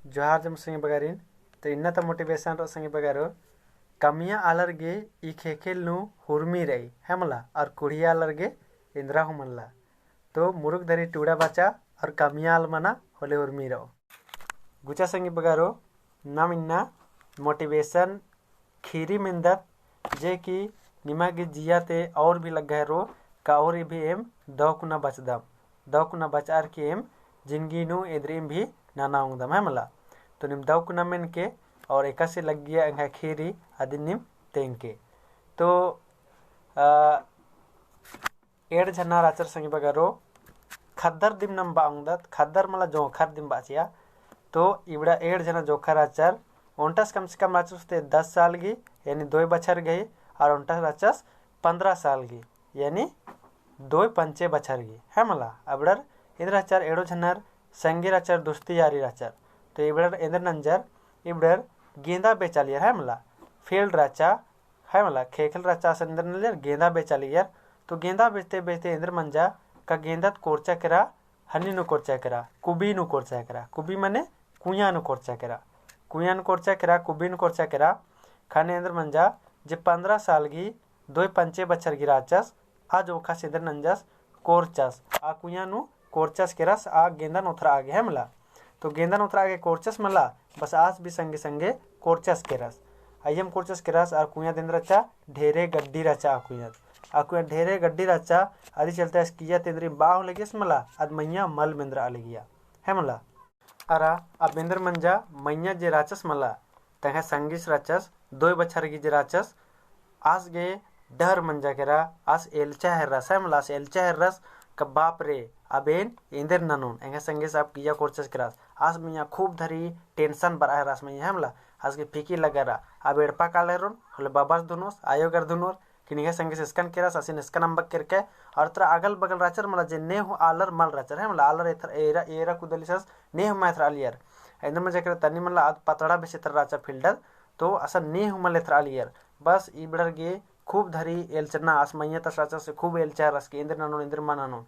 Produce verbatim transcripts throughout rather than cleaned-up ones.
जोहार जम्मे संगी बगारिन। तो इन्ना ता motivation रओ संगी बगारो, कमिया आलर गे ई ख़ेख़ेल नू हुरमी रई, है मला, और कुड़िया आलर गे एन्दरा हूँ मल्ला। तो मुरुख धरी टूड़ा बाचा और कमिया आल मना होले हुरमी रओ। गुचा संगी बगारो, नाम इन्ना motivation ख़ीरी मेन्दत, जे कि निमा गे जिया ते और भी लग्गा हेरो, का और भी एम दव कुना बचदम, दव कुना बचअर की एम जिनगी नू एन्दरिम भी नना ओंगदम, है मला। तो नीम दव कुना मेनके और एकासे लग्गिया एंग्है ख़ीरी अदिन नीम तेंगके। तो, आ, एंड़ झना रहचर संगी बगारो, ख़द्दर दिम नाम बआ ओंगदत, ख़द्दर मला जोंख़र दिम बाचिया। तो इबड़ा एंड़ झना जोंख़र रहचर, ओन्टस कम से कम रहचस ते दस साल गी, यानी दोय बछर गी, और ओन्टस रहचस पन्द्रह साल गी, यानी दोय पंचे बछर गी, है मला। अबड़र इद रहचर एंड़ो झनर संगी रहचर, दोस्ती यारी रहचर। तो इबड़र एन्दर नंजर, इबड़र गेंदा बेचालियर, है मला, field रहचा, है मला, ख़ेख़ेल रहचा आस एन्दर नंजर, गेंदा बेचालियर। तो गेंदा बेचते बेचते एन्दर मंजा, का गेंदा त कोरचा केरा, हन्नी नू कोरचा केरा, कुबी नू कोरचा केरा, कुबी मने कुइयाँ नू कोरचा केरा, कुइयाँ नू कोरचा केरा, कुबी नू कोरचा केरा। ख़ने एन्दर मंजा, जे पन्द्रह साल गी, दोय पंचे बछर गी रहचस, आ जोंख़स एन्दर नंजस, कोरचस, आ कुइयाँ नू कोरचस केरस, आ गेंदन ओथरआ गे, है मला। तो गेंदन ओथरआ गे कोरचस मला, बस आस भी संगे संगे कोरचस केरस। अइय्यम कोरचस केरस, आ कुइयाँ त एन्दर रहचा, ढेरे गड्डी रहचा आ कुइयाँ। आ कुइयाँ ढेरे गड्डी रहचा, अदी चलते आस किइय्या त एन्दरिम बआ हूँ लगियस मला, अद मइय्याँ मल मेंदरआ लगिया, है मला। अरा अब एन्दर मंजा, मइय्याँ जे रहचस मला, तंग्है संगीस रहचस, दोय बछर गी जे रहचस, आस गे डर मंजा केरा, आस एल्चा हेर्रस, है मला, आस एल्चा हेर्रस, का बाप रे, अब एन एन्दर ननोन, एंग्है संगीस अब किइय्या कोरचस केरस। आस मइय्याँ खूब धरी tension बरआ हेर्रस मइय्याँ, है मला, आस गे फिकिर लग्गा रआ, अब एड़पा काला हेर्रोन, होले बबस धुनोस, आयो गर धुनोर, कि निंग्है संगीस एसकन केरस, आसिन एसकन अम्बक केरके, और तरा अगल बगल रहचर मला जे ने हूँ आलर मल रहचर, है मला, आलर एथर-, एरा, एरा कुदलिसस ने हूँ मल एथरआलियर। एन्दर मंजा केरा तनी मला आद पतड़ा बेसे एथर रहचा field, तो असन ने हूँ मल एथरआलियर। बस इबड़र गे खूब धरी एल्चना, आस मइय्याँ तस रहचस खूब एल्चा हेर्रस कि एन्दर ननोन, एन्दर मल ननोन।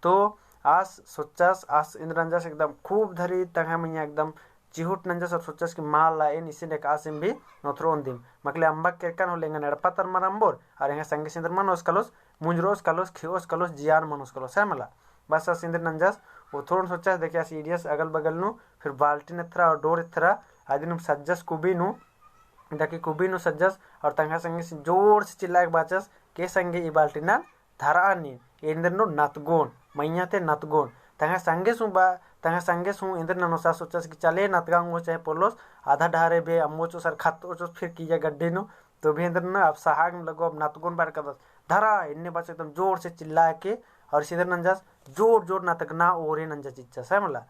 तो आस सोचस, आस एन्दर नंजस एकदम खूब धरी तंग्है मइय्याँ एकदम चिहुट नंजस और सोचस कि मला एन इसिन एकासिम भी नोथरओन दिम। मकले अम्बक केरकन होले एंगन एड़पा तर मल अम्बोर, और एंग्है संगीस एन्दर मनोस कालोस, मुंजरओस कालोस, खेओस कालोस, जियान मनोस कालोस, है मला। बस आस एन्दर नंजस, ओथरओन सोचस, देखे आस ईड़ियस अगल बगल नू, फिर बाल्टीन एथरा और डोर एथरा, अदिन सज्जस कुबी नू, दकी कुबी नू सज्जस, और तंग्है संगीस जोर से चिल्लाके बाचस, के संगी ई बाल्टीनन धरआ नीन, एन्दर नू नतगोन, मइय्याँ ते नतगोन। तंग्है संगीस हूँ बा, तंग्है संगीस हूँ एन्दर ननोस, आस सोचस कि चले नतगा ओंगोस चाहे पोल्लोस, आधा डहरे बे अम्बोचोस और खतओचोस फिर किइय्या गड्डी नू, तो भी एन्दर नू अब सहाग में लगो, अब नतगोन बअर कादस, धरा, एन्ने बाचस एकदम जोर से चिल्लाके, और इसिन एन्दर नंजस जोर जोर नतगना ओरे नंजा चिच्चस, है मला।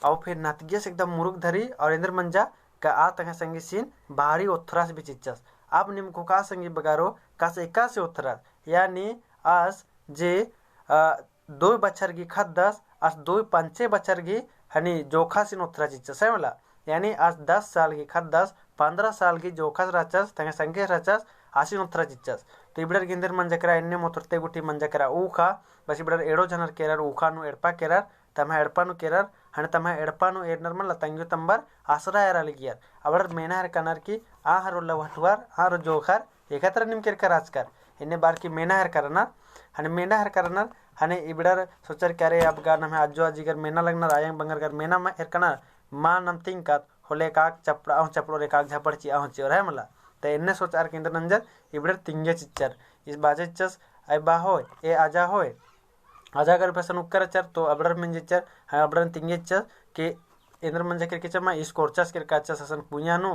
और फिर नतगियस एकदम मुरुख धरी और एन्दर मंजा का आ तंग्है संगीसिन भारी ओथरस भी चिच्चस। अब नीम ख़ोख़ा संगी बगारो का आस एकासे ओथरस, यानी आस जे, अ, दोय बछर गी ख़द्दस, आस दोय पंचे बछर गी हनी जोंख़ासिन ओथरा चिच्चस, है मला। यानी आस दस साल गी ख़द्दस, पन्द्रह साल गी जोंख़स रहचस, तंग्है संगीस रहचस, आसिन ओथरा चिच्चस। तो इबड़र गे एन्दर मंजा केरा, एन्नेम ओथरते गुट्ठी मंजा केरा ऊख़ा, बस इबड़र एंड़ो झनर केरर ऊख़ा नू एड़पा केरर, तम्है एड़पा नू केरर, हने तम्है एड़पा नू एरनर मला तंग्यो तम्बर असरा एरा लगियर। अबड़र मेना हेरकनर कि आ हरो लवहटुअर, आ हरो जोंख़र, एका तरा नीम केरकर आचकर। एन्ने बअर कि मेना हेरकनर, हने मेना हेरकनर, हने इबड़र सोचर कि अरे अब गा नम्है अज्जो अज्जी गर मेना लगनर, आयंग बंगर गर मेना मा-, हेरकनर, मा नम तिंगकत, होले एकाक चपड़ा अहूँ चपड़ोर, एकाक झपड़ चिआ अहूँ चिओर, है मला। त एन्ने सोचअर कि एन्दर नंजर, इबड़र तिंगे चिच्चर, इस बाजे चिच्चस, अय बा होय, ए आजा होय, आजा अगर फैसन उक्कर रहचर, तो अबड़र मेंजेचर, हाँ, अबड़र तिंगेचर, के एन्दर मंजा केरके चमा, इस कोरचस केरकाचस असन कुइयाँ नू,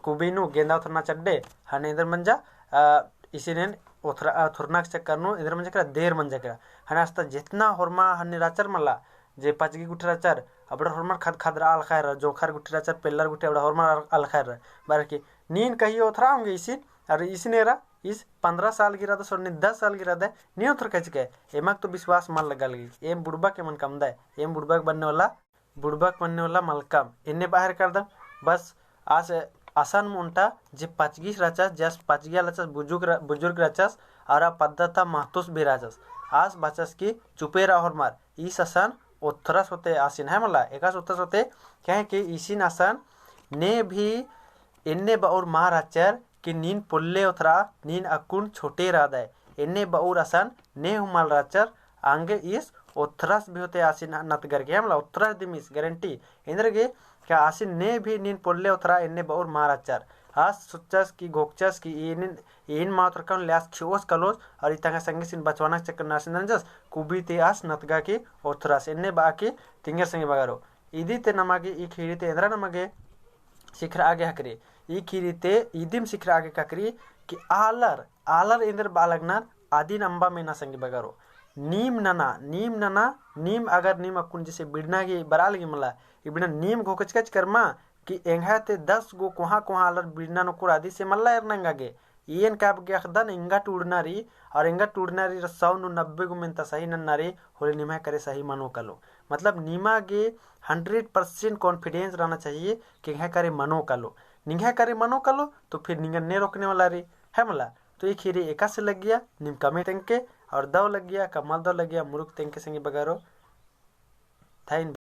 कुबी नू, गेंदा ओथरना चड्डे, हने एन्दर मंजा, आ, इसिन एन ओथरा-, आ, थुरना के चक्कर नू, एन्दर मंजा केरा, देर मंजा केरा। हने आस्ता जेतना होरमा हने रहचर मला, जे पचगी गुट्ठी रहचर, अबड़र होरमर खद-, खदरआ लखायर, जोंख़र गुट्ठी रहचर, पेल्लर गुट्ठी, अबड़र होरमर अल-, अलखायर। बअर कि, नीन कहियो ओथरआ ओंगे इसिन, अर इसिन एरा, इस पन्द्रह साल गी रअदस और नीन दस साल गी रअदय, नीन ओथरकय चिकय, एमक तो विश्वास मल लग्गा लगी, एम बुड़बक एमन कमदय, एम बुड़बक बन्ने वाला, बुड़बक बन्ने वाला मलकम, एन्ने बअर करदम, बस आस असन ओन्टा जे पचगीस रहचस, जे आस पचगिया रहचस, बुजुर्ग र-, बुजुर्ग रहचस, अरा पद्दा ता महतोस भी रहचस, आस बाचस कि चुपे रआ होरमर, ईस असन ओथ्रस होते आसिन है मला, एकासे ओथ्रस होते, कहे कि इसिन असन ने भी एन्ने बउर मा रहचर कि नीन पोल्ले ओथ्रा, नीन अक्कुन छोटे रअदय, एन्ने बउर असन ने हूँ मल रहचर, आंगे ईस ओथ्रस भी होते आसिन नतगर के, है मला, ओथ्रस दिम ईस guarantee। एन्देरगे का आसिन ने भी नीन पोल्ले ओथ्रा एन्ने बउर मा रहचर। आस सोचस कि घोकचस कि एन, एन मा ओथ्रकन ले आस खिओस कलोस, और इतंगा संगीसिन बचवाना चक्कर नासिन नंजस, कुबी ती आस नतगा की ओथ्रस, एन्ने बआ की तिंगर संगी बगरो। इदी ती नमा गे, ई ख़ीरी ती एन्दरा नमा गे सिखरआ गे ख़क्खरी, ई ख़ीरी ती इदिम सिखरआ गे ख़क्खरी कि आलर, आलर एन्देर बआ लगनर अदिन अम्बा मेना संगी बगरो। नीम नना, नीम नना, नीम अगर नीम अक्कुन जैसे बिड़ना गे बरआ लगी मला, इबड़ा नीम घोकचकच करमा कि एंग्है ती दस गो कोहाँ कोहाँ आलर बिड़ना नू कुर अदी से मल्ला एरना एंगा गे। एन का बग्गे अख़दन एंगा टूड़ना रई, और एंगा टूड़ना रई सौ नू नब्बे गो मेन्ता सही नन्ना रई, होले निम्है करे सही मनो कलो। मतलब निमा गे hundred percent confidence रहना चाहिए कि एंग्है करे मनो कलो। निंग्है करे मनो कलो तो फिर निंगन ने रोकने वाला रई, है मला। तो ई ख़ीरी एकासे लग्गिया, नीम comment तेंगके, और दव लग्गिया, का मल दव लग्गिया, मुरुख तेंगके संगी बगरो। धैन